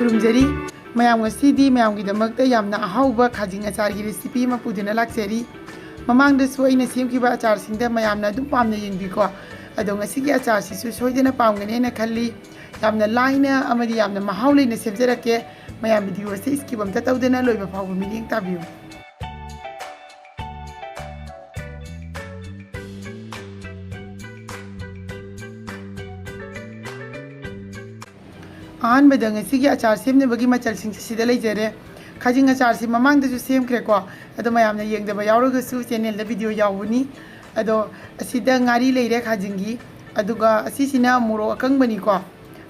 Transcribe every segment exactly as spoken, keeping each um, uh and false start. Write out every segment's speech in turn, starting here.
ꯈꯨꯔꯨꯝꯖꯔꯤ꯫ ꯃꯌꯥꯝ, ꯉꯁꯤꯗꯤ ꯃꯌꯥꯝꯒꯤꯗꯃꯛꯇ ꯌꯥꯝꯅ ꯑꯍꯥꯎꯕ ꯈꯥꯖꯤꯡ ꯑꯆꯥꯔꯒꯤ recipe ꯑꯃ ꯄꯨꯗꯨꯅ ꯂꯥꯛꯆꯔꯤ꯫ ꯃꯃꯥꯡꯗꯁꯨ ꯑꯩꯅ ꯁꯦꯝꯈꯤꯕ ꯑꯆꯥꯔꯁꯤꯡꯗ ꯃꯌꯥꯝꯅ ꯑꯗꯨꯝ ꯄꯥꯝꯅ ꯌꯦꯡꯕꯤꯀꯣ꯫ ꯑꯗꯣ ꯉꯁꯤꯒꯤ ꯑꯆꯥꯔꯁꯤꯁꯨ ꯁꯣꯏꯗꯅ ꯄꯥꯝꯒꯅꯤ ꯍꯥꯏꯅ ꯈꯜꯂꯤ꯫ ꯌꯥꯝꯅ ꯂꯥꯏꯅ ꯑꯃꯗꯤ ꯌꯥꯝꯅ ꯃꯍꯥꯎ ꯂꯩꯅ ꯁꯦꯝꯖꯔꯛꯀꯦ꯫ ꯃꯌꯥꯝ video ꯑꯁꯤ skip ꯑꯝꯇ ꯇꯧꯗꯅ ꯂꯣꯏꯕ ꯐꯥꯎꯕ ꯃꯤꯠꯌꯦꯡ ꯇꯥꯕꯤꯌꯨ꯫ ꯑꯍꯥꯟꯕꯗ ꯉꯁꯤꯒꯤ ꯑꯆꯥꯔ ꯁꯦꯝꯅꯕꯒꯤ ꯃꯆꯜꯁꯤꯡꯁꯦ ꯁꯤꯗ ꯂꯩꯖꯔꯦ꯫ ꯈꯥꯖꯤꯡ ꯑꯆꯥꯔꯁꯤ ꯃꯃꯥꯡꯗꯁꯨ ꯁꯦꯝꯈ꯭ꯔꯦꯀꯣ, ꯑꯗꯣ ꯃꯌꯥꯝꯅ ꯌꯦꯡꯗꯕ ꯌꯥꯎꯔꯒꯁꯨ channelꯗ video ꯌꯥꯎꯕꯅꯤ꯫ ꯑꯗꯣ ꯑꯁꯤꯗ ꯉꯥꯔꯤ ꯂꯩꯔꯦ ꯈꯥꯖꯤꯡꯒꯤ, ꯑꯗꯨꯒ ꯑꯁꯤꯁꯤꯅ ꯃꯣꯔꯣꯛ ꯑꯀꯪꯕꯅꯤꯀꯣ꯫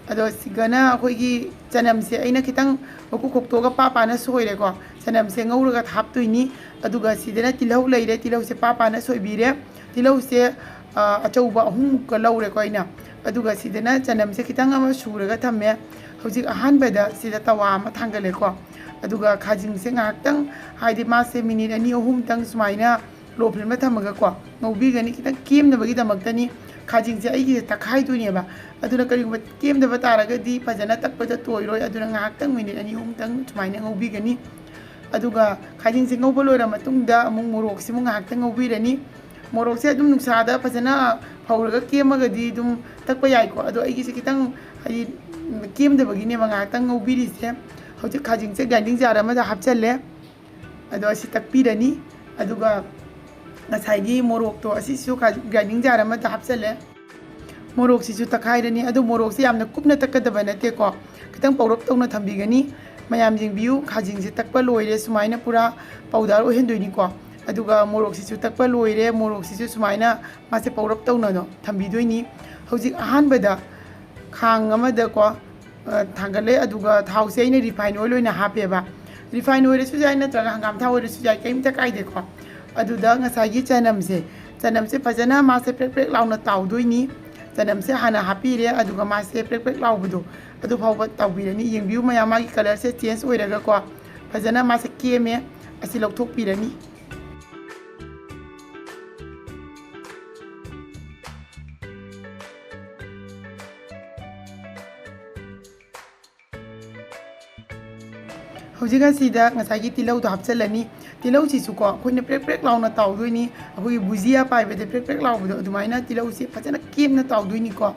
ꯑꯗꯣ ꯁꯤꯒꯅ ꯑꯩꯈꯣꯏꯒꯤ ꯆꯅꯝꯁꯦ ꯑꯩꯅ ꯈꯤꯇꯪ ꯃꯀꯨ ꯈꯣꯛꯇꯣꯛꯑꯒ ꯄꯥ ꯄꯥꯅ ꯁꯣꯏꯔꯦꯀꯣ꯫ ꯆꯅꯝꯁꯦ ꯉꯧꯔꯒ ꯍꯥꯞꯇꯣꯏꯅꯤ꯫ ꯑꯗꯨꯒ ꯁꯤꯗꯅ ꯇꯤꯜꯍꯧ ꯂꯩꯔꯦ, ꯇꯤꯜꯍꯧꯁꯦ ꯄꯥ ꯄꯥꯅ ꯁꯣꯏꯕꯤꯔꯦ꯫ ꯇꯤꯜꯍꯧꯁꯦ, ꯑ, ꯑꯆꯧꯕ ꯑꯍꯨꯝꯃꯨꯛꯀ ꯂꯧꯔꯦꯀꯣ ꯑꯩꯅ꯫ ꯑꯗꯨꯒ ꯁꯤꯗꯅ ꯆꯅꯝꯁꯦ ꯈꯤꯇꯪ ꯑꯃ ꯁꯨꯔꯒ ꯊꯝꯃꯦ꯫ ꯍꯧꯖꯤꯛ ꯑꯍꯥꯟꯕꯗ ꯁꯤꯗ ꯇꯋꯥ ꯑꯃ ꯊꯥꯡꯒꯠꯂꯦꯀꯣ꯫ ꯑꯗꯨꯒ ꯈꯥꯖꯤꯡꯁꯦ ꯉꯥꯏꯍꯥꯛꯇꯪ, ꯍꯥꯏꯗꯤ ꯃꯥꯁꯦ minute ꯑꯅꯤ ꯑꯍꯨꯝꯇꯪ ꯁꯨꯃꯥꯏꯅ low flameꯗ ꯊꯝꯃꯒꯀꯣ ꯉꯧꯕꯤꯒꯅꯤ꯫ ꯈꯤꯇꯪ ꯀꯦꯝꯅꯕꯒꯤꯗꯃꯛꯇꯅꯤ꯫ ꯈꯥꯖꯤꯡꯁꯦ ꯑꯩꯒꯤꯁꯦ ꯇꯛꯈꯥꯏꯗꯣꯏꯅꯦꯕ꯫ ꯑꯗꯨꯅ ꯀꯔꯤꯒꯨꯝꯕ ꯀꯦꯝꯗꯕ ꯇꯥꯔꯒꯗꯤ ꯐꯖꯅ ꯇꯛꯄꯗ ꯇꯣꯏꯔꯣꯏ꯫ ꯑꯗꯨꯅ ꯉꯥꯏꯍꯥꯛꯇꯪ minute ꯑꯅꯤ ꯑꯍꯨꯝꯇꯪ ꯁꯨꯃꯥꯏꯅ ꯉꯧꯕꯤꯒꯅꯤ꯫ ꯑꯗꯨꯒ ꯈꯥꯖꯤꯡꯁꯦ ꯉꯧꯕ ꯂꯣꯏꯔ ꯃꯇꯨꯡꯗ ꯑꯃꯨꯛ ꯃꯣꯔꯣꯛꯁꯤꯃꯨꯛ ꯉꯥꯏꯍꯥꯛꯇꯪ ꯉꯧꯕꯤꯔꯅꯤ꯫ ꯃꯣꯔꯣꯛꯁꯦ ꯑꯗꯨꯝ ꯅꯨꯡꯁꯥꯗ ꯐꯖꯅ ꯐꯧꯔꯒ ꯀꯦꯝꯃꯒꯗꯤ ꯑꯗꯨꯝ ꯇꯛꯄ ꯌꯥꯏꯀꯣ꯫ ꯑꯗꯣ ꯑꯩꯒꯤꯁꯦ ꯈꯤꯇꯪ, ꯍꯥꯏꯗꯤ, ꯀꯦꯝꯗꯕꯒꯤꯅꯦꯕ ꯉꯥꯏꯍꯥꯛꯇꯪ ꯉꯧꯕꯤꯔꯤꯁꯦ꯫ ꯍꯧꯖꯤꯛ ꯈꯥꯖꯤꯡꯁꯦ grinding jar ꯑꯃꯗ ꯍꯥꯞꯆꯜꯂꯦ꯫ ꯑꯗꯣ ꯑꯁꯤ ꯇꯛꯄꯤꯔꯅꯤ꯫ ꯑꯗꯨꯒ ꯉꯁꯥꯏꯒꯤ ꯃꯣꯔꯣꯛꯇꯣ ꯑꯁꯤꯁꯨ grinding jar ꯑꯃꯗ ꯍꯥꯞꯆꯜꯂꯦ꯫ ꯃꯣꯔꯣꯛꯁꯤꯁꯨ ꯇꯛꯈꯥꯏꯔꯅꯤ꯫ ꯑꯗꯣ ꯃꯣꯔꯣꯛꯁꯦ ꯌꯥꯝꯅ ꯀꯨꯞꯅ ꯇꯛꯀꯗꯕ ꯅꯠꯇꯦꯀꯣ, ꯈꯤꯇꯪ ꯄꯧꯔꯞ ꯇꯧꯅ ꯊꯝꯕꯤꯒꯅꯤ꯫ ꯃꯌꯥꯝ ꯌꯦꯡꯕꯤꯌꯨ, ꯈꯥꯖꯤꯡꯁꯦ ꯇꯛꯄ ꯂꯣꯏꯔꯦ, ꯁꯨꯃꯥꯏꯅ ꯄꯨꯔꯥ powder ꯑꯣꯏꯍꯟꯗꯣꯏꯅꯤꯀꯣ꯫ ꯑꯗꯨꯒ ꯃꯣꯔꯣꯛꯁꯤꯁꯨ ꯇꯛꯄ ꯂꯣꯏꯔꯦ, ꯃꯣꯔꯣꯛꯁꯤꯁꯨ ꯁꯨꯃꯥꯏꯅ ꯃꯥꯁꯦ ꯄꯧꯔꯞ ꯇꯧꯅ ꯊꯝꯕꯤꯗꯣꯏꯅꯤ꯫ ꯍꯧꯖꯤꯛ ꯑꯍꯥꯟꯕꯗ ꯈꯥꯡ ꯑꯃꯗꯀꯣ, ꯑ, ꯊꯥꯡꯒꯠꯂꯦ, ꯑꯗꯨꯒ ꯊꯥꯎꯁꯦ ꯑꯩꯅ refine oil ꯑꯣꯏꯅ ꯍꯥꯞꯄꯦꯕ꯫ Refine oil ꯑꯣꯏꯔꯁꯨ ꯌꯥꯏ, ꯅꯠꯇ꯭ꯔꯒ ꯍꯪꯒꯥꯝ ꯊꯥꯎ ꯑꯣꯏꯔꯁꯨ ꯌꯥꯏ, ꯀꯔꯤꯝꯇ ꯀꯥꯏꯗꯦꯀꯣ꯫ ꯑꯗꯨꯗ ꯉꯁꯥꯏꯒꯤ ꯆꯅꯝꯁꯦ, ꯆꯅꯝꯁꯦ ꯐꯖꯅ ꯃꯥꯁꯦ ꯄ꯭ꯔꯦꯛ ꯄ꯭ꯔꯦꯛ ꯂꯥꯎꯅ ꯇꯥꯎꯗꯣꯏꯅꯤ꯫ ꯆꯅꯝꯁꯦ ꯍꯥꯟꯅ ꯍꯥꯞꯄꯤꯔꯦ, ꯑꯗꯨꯒ ꯃꯥꯁꯦ ꯄ꯭ꯔꯦꯛ ꯄ꯭ꯔꯦꯛ ꯂꯥꯎꯕꯗꯣ ꯑꯗꯨ ꯐꯥꯎꯕ ꯇꯥꯎꯕꯤꯔꯅꯤ꯫ ꯌꯦꯡꯕꯤꯌꯨ ꯃꯌꯥꯝ, ꯃꯥꯒꯤ colourꯁꯦ change ꯑꯣꯏꯔꯒꯀꯣ ꯐꯖꯅ ꯃꯥꯁꯦ ꯀꯦꯝꯃꯦ꯫ ꯑꯁꯤ ꯂꯧꯊꯣꯛꯄꯤꯔꯅꯤ꯫ ꯍꯧꯖꯤꯛ ꯑꯁꯤꯗ ꯉꯁꯥꯏꯒꯤ ꯇꯤꯜꯍꯧꯗꯣ ꯍꯥꯞꯆꯤꯜꯂꯅꯤ꯫ ꯇꯤꯜꯍꯧꯁꯤꯁꯨꯀꯣ, ꯑꯩꯈꯣꯏꯅ ꯄ꯭ꯔꯦꯛ ꯄ꯭ꯔꯦꯛ ꯂꯥꯎꯅ ꯇꯥꯎꯗꯣꯏꯅꯤ꯫ ꯑꯩꯈꯣꯏꯒꯤ ꯕꯨꯖꯤꯌꯥ ꯄꯥꯏꯕꯗ ꯄ꯭ꯔꯦꯛ ꯄ꯭ꯔꯦꯛ ꯂꯥꯎꯕꯗꯣ, ꯑꯗꯨꯃꯥꯏꯅ ꯇꯤꯜꯍꯧꯁꯦ ꯐꯖꯅ ꯀꯦꯝꯅ ꯇꯥꯎꯗꯣꯏꯅꯤꯀꯣ꯫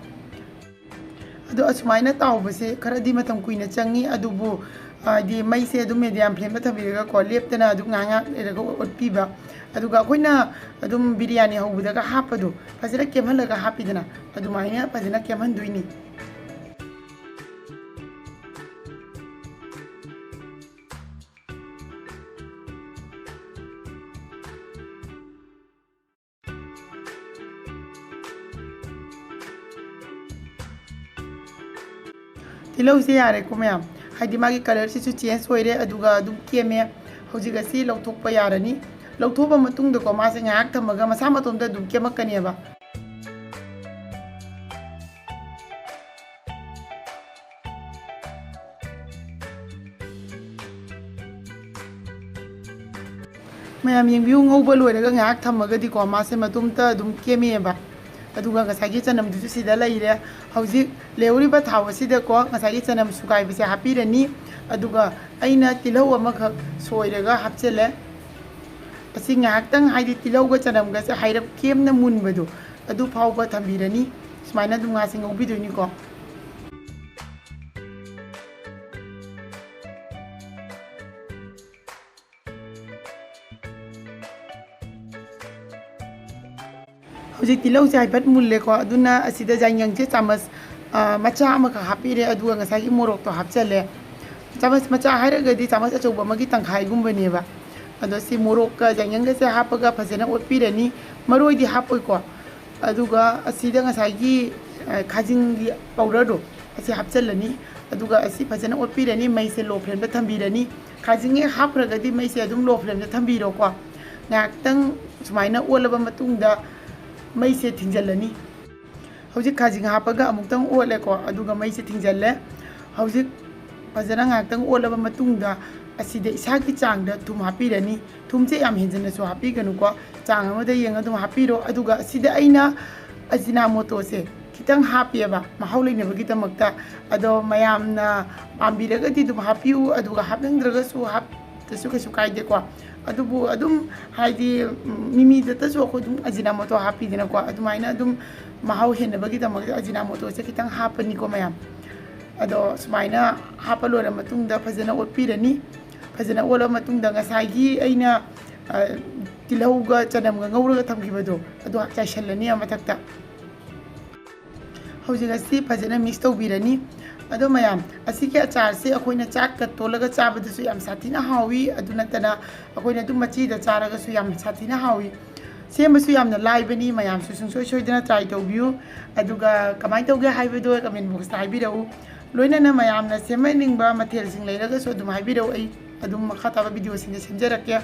ꯑꯗꯣ ꯑꯁꯨꯃꯥꯏꯅ ꯇꯥꯎꯕꯁꯦ ꯈꯔꯗꯤ ꯃꯇꯝ ꯀꯨꯏꯅ ꯆꯪꯉꯤ, ꯑꯗꯨꯕꯨ ꯍꯥꯏꯗꯤ ꯃꯩꯁꯦ ꯑꯗꯨꯝ medium flameꯗ ꯊꯝꯕꯤꯔꯒꯀꯣ, ꯂꯦꯞꯇꯅ ꯑꯗꯨꯝ ꯉꯥꯏꯍꯥꯛ ꯉꯥꯏꯍꯥꯛ ꯂꯩꯔꯒ ꯑꯣꯠꯄꯤꯕ꯫ ꯑꯗꯨꯒ ꯑꯩꯈꯣꯏꯅ ꯑꯗꯨꯝ ꯕꯤꯔꯌꯥꯅꯤ ꯍꯧꯕꯗꯒ ꯍꯥꯞꯄꯗꯣ, ꯐꯖꯅ ꯀꯦꯝꯍꯜꯂꯒ ꯍꯥꯞꯄꯤꯗꯅ, ꯑꯗꯨꯃꯥꯏꯅ ꯐꯖꯅ ꯀꯦꯝꯍꯟꯗꯣꯏꯅꯤ꯫ ꯇꯤꯜꯍꯧꯁꯦ ꯌꯥꯔꯦꯀꯣ ꯃꯌꯥꯝ, ꯍꯥꯏꯗꯤ ꯃꯥꯒꯤ colourꯁꯤꯁꯨ change ꯑꯣꯏꯔꯦ, ꯑꯗꯨꯒ ꯑꯗꯨꯝ ꯀꯦꯝꯃꯦ꯫ ꯍꯧꯖꯤꯛ ꯑꯁꯤ ꯂꯧꯊꯣꯛꯄ ꯌꯥꯔꯅꯤ꯫ ꯂꯧꯊꯣꯛꯄ ꯃꯇꯨꯡꯗꯀꯣ, ꯃꯥꯁꯦ ꯉꯥꯏꯍꯥꯛ ꯊꯝꯃꯒ ꯃꯁꯥ ꯃꯇꯣꯝꯇ ꯑꯗꯨꯝ ꯀꯦꯝꯃꯛꯀꯅꯦꯕ꯫ ꯃꯌꯥꯝ ꯌꯦꯡꯕꯤꯌꯨ, ꯉꯧꯕ ꯂꯣꯏꯔꯒ ꯉꯥꯏꯍꯥꯛ ꯊꯝꯃꯒꯗꯤꯀꯣ, ꯃꯥꯁꯦ ꯃꯇꯣꯝꯇ ꯑꯗꯨꯝ ꯀꯦꯝꯃꯦꯕ꯫ ꯑꯗꯨꯒ ꯉꯁꯥꯏꯒꯤ ꯆꯅꯝꯗꯨꯁꯨ ꯁꯤꯗ ꯂꯩꯔꯦ꯫ ꯍꯧꯖꯤꯛ ꯂꯩꯍꯧꯔꯤꯕ ꯊꯥꯎ ꯑꯁꯤꯗꯀꯣ, ꯉꯁꯥꯏꯒꯤ ꯆꯅꯝ ꯁꯨꯒꯥꯏꯕꯁꯦ ꯍꯥꯞꯄꯤꯔꯅꯤ꯫ ꯑꯗꯨꯒ ꯑꯩꯅ ꯇꯤꯜꯍꯧ ꯑꯃꯈꯛ ꯁꯣꯏꯔꯒ ꯍꯥꯞꯆꯤꯜꯂꯦ꯫ ꯑꯁꯤ ꯉꯥꯏꯍꯥꯛꯇꯪ, ꯍꯥꯏꯗꯤ ꯇꯤꯜꯍꯧꯒ ꯆꯅꯝꯒꯁꯦ ꯍꯥꯏꯔꯞ ꯀꯦꯝꯅ ꯃꯨꯟꯕꯗꯣ, ꯑꯗꯨ ꯐꯥꯎꯕ ꯊꯝꯕꯤꯔꯅꯤ꯫ ꯁꯨꯃꯥꯏꯅ ꯑꯗꯨꯝ ꯉꯥꯁꯦ ꯉꯧꯕꯤꯗꯣꯏꯅꯤꯀꯣ꯫ ꯍꯧꯖꯤꯛ ꯇꯤꯜꯍꯧꯁꯦ ꯍꯥꯏꯐꯦꯠ ꯃꯨꯜꯂꯦꯀꯣ, ꯑꯗꯨꯅ ꯑꯁꯤꯗ ꯌꯥꯏꯉꯪꯁꯦ ꯆꯥꯃꯁ, ꯑ, ꯃꯆꯥ ꯑꯃꯈꯛ ꯍꯥꯞꯄꯤꯔꯦ, ꯑꯗꯨꯒ ꯉꯁꯥꯏꯒꯤ ꯃꯣꯔꯣꯛꯇꯣ ꯍꯥꯞꯆꯜꯂꯦ꯫ ꯆꯥꯃꯁ ꯃꯆꯥ ꯍꯥꯏꯔꯒꯗꯤ ꯆꯥꯃꯁ ꯑꯆꯧꯕ ꯑꯃꯒꯤ ꯇꯪꯈꯥꯏꯒꯨꯝꯕꯅꯦꯕ꯫ ꯑꯗꯣ ꯁꯤ ꯃꯣꯔꯣꯛꯀ ꯌꯥꯏꯉꯪꯒꯁꯦ ꯍꯥꯞꯄꯒ ꯐꯖꯅ ꯑꯣꯠꯄꯤꯔꯅꯤ꯫ ꯃꯔꯣꯏꯗꯤ ꯍꯥꯞꯄꯣꯏꯀꯣ꯫ ꯑꯗꯨꯒ ꯑꯁꯤꯗ ꯉꯁꯥꯏꯒꯤ, ꯑ, ꯈꯥꯖꯤꯡꯒꯤ powderꯗꯣ ꯑꯁꯤ ꯍꯥꯞꯆꯜꯂꯅꯤ꯫ ꯑꯗꯨꯒ ꯑꯁꯤ ꯐꯖꯅ ꯑꯣꯠꯄꯤꯔꯅꯤ, ꯃꯩꯁꯦ low flameꯗ ꯊꯝꯕꯤꯔꯅꯤ꯫ ꯈꯥꯖꯤꯡ ꯍꯦꯛ ꯍꯥꯞꯈ꯭ꯔꯒꯗꯤ ꯃꯩꯁꯦ ꯑꯗꯨꯝ low flameꯗ ꯊꯝꯕꯤꯔꯣꯀꯣ꯫ ꯉꯥꯏꯍꯥꯛꯇꯪ ꯁꯨꯃꯥꯏꯅ ꯑꯣꯠꯂꯕ ꯃꯇꯨꯡꯗ ꯃꯩꯁꯦ ꯊꯤꯡꯖꯤꯜꯂꯅꯤ꯫ ꯍꯧꯖꯤꯛ ꯈꯥꯖꯤꯡ ꯍꯥꯞꯄꯒ ꯑꯃꯨꯛꯇꯪ ꯑꯣꯠꯂꯦꯀꯣ, ꯑꯗꯨꯒ ꯃꯩꯁꯦ ꯊꯤꯡꯖꯤꯜꯂꯦ꯫ ꯍꯧꯖꯤꯛ ꯐꯖꯅ ꯉꯥꯏꯍꯥꯛꯇꯪ ꯑꯣꯠꯂꯕ ꯃꯇꯨꯡꯗ ꯑꯁꯤꯗ ꯏꯁꯥꯒꯤ ꯆꯥꯡꯗ ꯊꯨꯝ ꯍꯥꯞꯄꯤꯔꯅꯤ꯫ ꯊꯨꯝꯁꯦ ꯌꯥꯝ ꯍꯦꯟꯖꯟꯅꯁꯨ ꯍꯥꯞꯄꯤꯒꯅꯨꯀꯣ, ꯆꯥꯡ ꯑꯃꯗ ꯌꯦꯡꯉ ꯑꯗꯨꯝ ꯍꯥꯞꯄꯤꯔꯣ꯫ ꯑꯗꯨꯒ ꯑꯁꯤꯗ ꯑꯩꯅ ꯑꯖꯤꯅꯥꯃꯣꯇꯣꯁꯦ ꯈꯤꯇꯪ ꯍꯥꯞꯄꯦꯕ, ꯃꯍꯥꯎ ꯂꯩꯅꯕꯒꯤꯗꯃꯛꯇ꯫ ꯑꯗꯣ ꯃꯌꯥꯝꯅ ꯄꯥꯝꯕꯤꯔꯒꯗꯤ ꯑꯗꯨꯝ ꯍꯥꯞꯄꯤꯌꯨ, ꯑꯗꯨꯒ ꯍꯥꯞꯅꯤꯡꯗ꯭ꯔꯒꯁꯨ ꯍꯥꯞꯇꯁꯨ ꯀꯩꯁꯨ ꯀꯥꯏꯗꯦꯀꯣ꯫ ꯑꯗꯨꯕꯨ ꯑꯗꯨꯝ ꯍꯥꯏꯗꯤ, ꯎꯝ, ꯃꯤꯃꯤꯗꯇꯁꯨ ꯑꯩꯈꯣꯏ ꯑꯗꯨꯝ ꯑꯖꯤꯅꯥꯃꯣꯇꯣ ꯍꯥꯞꯄꯤꯗꯅꯀꯣ, ꯑꯗꯨꯃꯥꯏꯅ ꯑꯗꯨꯝ ꯃꯍꯥꯎ ꯍꯦꯟꯅꯕꯒꯤꯗꯃꯛꯇ ꯑꯖꯤꯅꯥꯃꯣꯇꯣꯁꯦ ꯈꯤꯇꯪ ꯍꯥꯞꯄꯅꯤꯀꯣ ꯃꯌꯥꯝ꯫ ꯑꯗꯣ ꯁꯨꯃꯥꯏꯅ ꯍꯥꯞꯄ ꯂꯣꯏꯔ ꯃꯇꯨꯡꯗ ꯐꯖꯅ ꯑꯣꯠꯄꯤꯔꯅꯤ꯫ ꯐꯖꯅ ꯑꯣꯠꯂ ꯃꯇꯨꯡꯗ ꯉꯁꯥꯏꯒꯤ ꯑꯩꯅ, ꯑ, ꯇꯤꯜꯍꯧꯒ ꯆꯅꯝꯒ ꯉꯧꯔꯒ ꯊꯝꯈꯤꯕꯗꯣ, ꯑꯗꯣ ꯆꯥꯏꯁꯤꯜꯂꯅꯤ ꯃꯊꯛꯇ꯫ ꯍꯧꯖꯤꯛ ꯑꯁꯤ ꯐꯖꯅ mix ꯇꯧꯕꯤꯔꯅꯤ꯫ ꯑꯗꯣ ꯃꯌꯥꯝ, ꯑꯁꯤꯒꯤ ꯑꯆꯥꯔꯁꯦ ꯑꯩꯈꯣꯏꯅ ꯆꯥꯛꯀ ꯇꯣꯜꯂꯒ ꯆꯥꯕꯗꯁꯨ ꯌꯥꯝ ꯁꯥꯊꯤꯅ ꯍꯥꯎꯏ, ꯑꯗꯨ ꯅꯠꯇꯅ ꯑꯩꯈꯣꯏꯅ ꯑꯗꯨꯝ ꯃꯆꯤꯗ ꯆꯥꯔꯒꯁꯨ ꯌꯥꯝ ꯁꯥꯊꯤꯅ ꯍꯥꯎꯏ꯫ ꯁꯦꯝꯕꯁꯨ ꯌꯥꯝꯅ ꯂꯥꯏꯕꯅꯤ, ꯃꯌꯥꯝꯁꯨ ꯁꯨꯡꯁꯣꯏ ꯁꯣꯏꯗꯅ try ꯇꯧꯕꯤꯌꯨ꯫ ꯑꯗꯨꯒ ꯀꯃꯥꯏꯅ ꯇꯧꯒꯦ ꯍꯥꯏꯕꯗꯣ comment box ꯇ ꯍꯥꯏꯕꯤꯔꯛꯎ꯫ ꯂꯣꯏꯅꯅ ꯃꯌꯥꯝꯅ ꯁꯦꯝꯍꯟꯅꯤꯡꯕ ꯃꯊꯦꯜꯁꯤꯡ ꯂꯩꯔꯒꯁꯨ ꯑꯗꯨꯝ ꯍꯥꯏꯕꯤꯔꯛꯎ, ꯑꯩ ꯑꯗꯨꯝ ꯃꯈꯥ ꯇꯥꯕ video ꯁꯤꯡꯗ ꯁꯦꯝꯖꯔꯛꯀꯦ꯫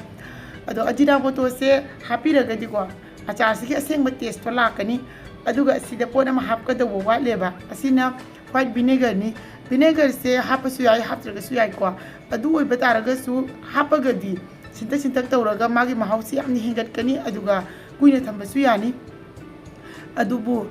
ꯑꯗꯣ ꯑꯖꯤꯅꯥꯃꯣꯇꯣꯁꯦ ꯍꯥꯞꯄꯤꯔꯒꯗꯤꯀꯣ, ꯑꯆꯥꯔꯁꯤꯒꯤ ꯑꯁꯦꯡꯕ taste ꯇꯣ ꯂꯥꯛꯀꯅꯤ꯫ ꯑꯗꯨꯒ ꯑꯁꯤꯗ ꯄꯣꯠ ꯑꯃ ꯍꯥꯞꯀꯗꯧꯕ ꯋꯥꯠꯂꯦꯕ, ꯑꯁꯤꯅ white vinegar ꯅꯤ꯫ Vinegar ꯁꯦ ꯍꯥꯞꯄꯁꯨ ꯌꯥꯏ, ꯍꯥꯞꯇ꯭ꯔꯒꯁꯨ ꯌꯥꯏꯀꯣ꯫ ꯑꯗꯨ ꯑꯣꯏꯕ ꯇꯥꯔꯒꯁꯨ ꯍꯥꯞꯄꯒꯗꯤ ꯁꯤꯟꯇꯛ ꯁꯤꯟꯇꯛ ꯇꯧꯔꯒ ꯃꯥꯒꯤ ꯃꯍꯥꯎꯁꯤ ꯌꯥꯝꯅ ꯍꯦꯟꯒꯠꯀꯅꯤ, ꯑꯗꯨꯒ ꯀꯨꯏꯅ ꯊꯝꯕꯁꯨ ꯌꯥꯅꯤ꯫ ꯑꯗꯨꯕꯨ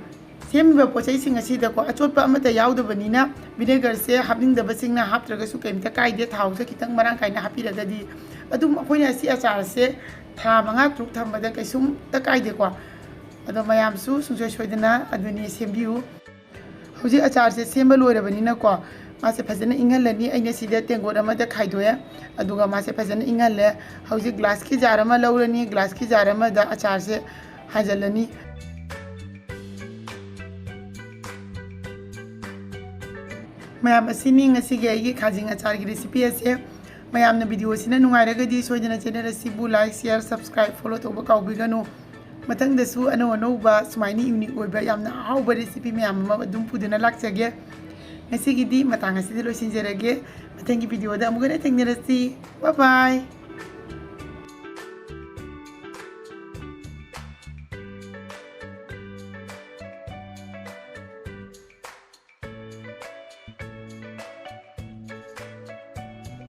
ꯁꯦꯝꯃꯤꯕ ꯄꯣꯠꯆꯩꯁꯤꯡ ꯑꯁꯤꯗꯀꯣ ꯑꯆꯣꯠꯄ ꯑꯃꯠꯇ ꯌꯥꯎꯗꯕꯅꯤꯅ, vinegar ꯁꯦ ꯍꯥꯞꯅꯤꯡꯗꯕꯁꯤꯡꯅ ꯍꯥꯞꯇ꯭ꯔꯒꯁꯨ ꯀꯩꯝꯇ ꯀꯥꯏꯗꯦ, ꯊꯥꯎꯁꯦ ꯈꯤꯇꯪ ꯃꯔꯥꯡ ꯀꯥꯏꯅ ꯍꯥꯞꯄꯤꯔꯒꯗꯤ꯫ ꯑꯗꯨꯝ ꯑꯩꯈꯣꯏꯅ ꯑꯁꯤ ꯑꯆꯥꯔꯁꯦ ꯊꯥ ꯃꯉꯥ ꯇꯔꯨꯛ ꯊꯝꯕꯗ ꯀꯩꯁꯨꯝꯇ ꯀꯥꯏꯗꯦꯀꯣ꯫ ꯑꯗꯣ ꯃꯌꯥꯝꯁꯨ ꯁꯨꯡꯁꯣꯏ ꯁꯣꯏꯗꯅ ꯑꯗꯨꯅꯤ ꯁꯦꯝꯕꯤꯌꯨ꯫ ꯍꯧꯖꯤꯛ ꯑꯆꯥꯔꯁꯦ ꯁꯦꯝꯕ ꯂꯣꯏꯔꯕꯅꯤꯅꯀꯣ, ꯃꯥꯁꯦ ꯐꯖꯅ ꯏꯪꯍꯜꯂꯅꯤ꯫ ꯑꯩꯅ ꯁꯤꯗ ꯇꯦꯡꯀꯣꯠ ꯑꯃꯗ ꯈꯥꯏꯗꯣꯛꯑꯦ, ꯑꯗꯨꯒ ꯃꯥꯁꯦ ꯐꯖꯅ ꯏꯪꯍꯜꯂꯦ꯫ ꯍꯧꯖꯤꯛ glass ꯀꯤ jar ꯑꯃ ꯂꯧꯔꯅꯤ, glass ꯀꯤ jar ꯑꯃꯗ ꯑꯆꯥꯔꯁꯦ ꯍꯥꯟꯖꯜꯂꯅꯤ꯫ ꯃꯌꯥꯝ, ꯑꯁꯤꯅꯤ ꯉꯁꯤꯒꯤ ꯑꯩꯒꯤ ꯈꯥꯖꯤꯡ ꯑꯆꯥꯔꯒꯤ recipe ꯑꯁꯦ꯫ ꯃꯌꯥꯝꯅ video ꯑꯁꯤꯅ ꯅꯨꯡꯉꯥꯏꯔꯒꯗꯤ ꯁꯣꯏꯗꯅ channel ꯑꯁꯤꯕꯨ like, share, subscribe, follow ꯇꯧꯕ ꯀꯥꯎꯕꯤꯒꯅꯨ꯫ ꯃꯊꯪꯗꯁꯨ ꯑꯅꯧ ꯑꯅꯧꯕ ꯁꯨꯃꯥꯏꯅ unique ꯑꯣꯏꯕ ꯌꯥꯝꯅ ꯑꯍꯥꯎꯕ recipe ꯃꯌꯥꯝ ꯑꯃ ꯑꯗꯨꯝ ꯄꯨꯗꯨꯅ ꯂꯥꯛꯆꯒꯦ꯫ ꯉꯁꯤꯒꯤꯗꯤ ꯃꯇꯥꯡ ꯑꯁꯤꯗ ꯂꯣꯏꯁꯤꯟꯖꯔꯒꯦ꯫ ꯃꯊꯪꯒꯤ video ꯗ ꯑꯃꯨꯛ ꯍꯟꯅ ꯊꯦꯡꯅꯔꯁꯤ꯫ Bye bye꯫